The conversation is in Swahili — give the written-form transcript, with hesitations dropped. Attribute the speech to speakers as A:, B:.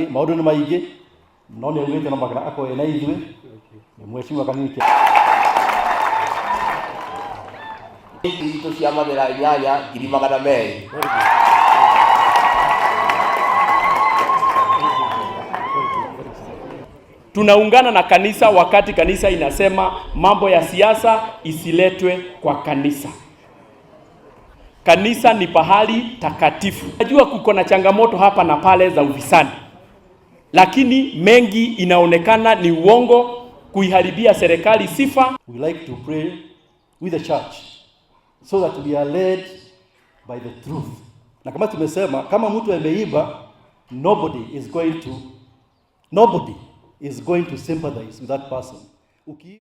A: Angĩ maũndũ nĩ maingĩ no nĩ augĩte no magana akorwo ena ithuĩ nĩ mheshimiwa Kanini.
B: Itũ cia mabĩra inyanya 200,000.
C: Tunaungana na kanisa wakati kanisa inasema mambo ya siasa isiletwe kwa kanisa. Kanisa ni pahali takatifu. Najua kuko na changamoto hapa na pale za ufisadi, lakini mengi inaonekana ni uongo, kuiharibia serikali sifa.
A: We like to pray with the church so that we are led by the truth. Na kama tumesema, kama mtu ameiba, nobody is going to sympathize with that person. Uki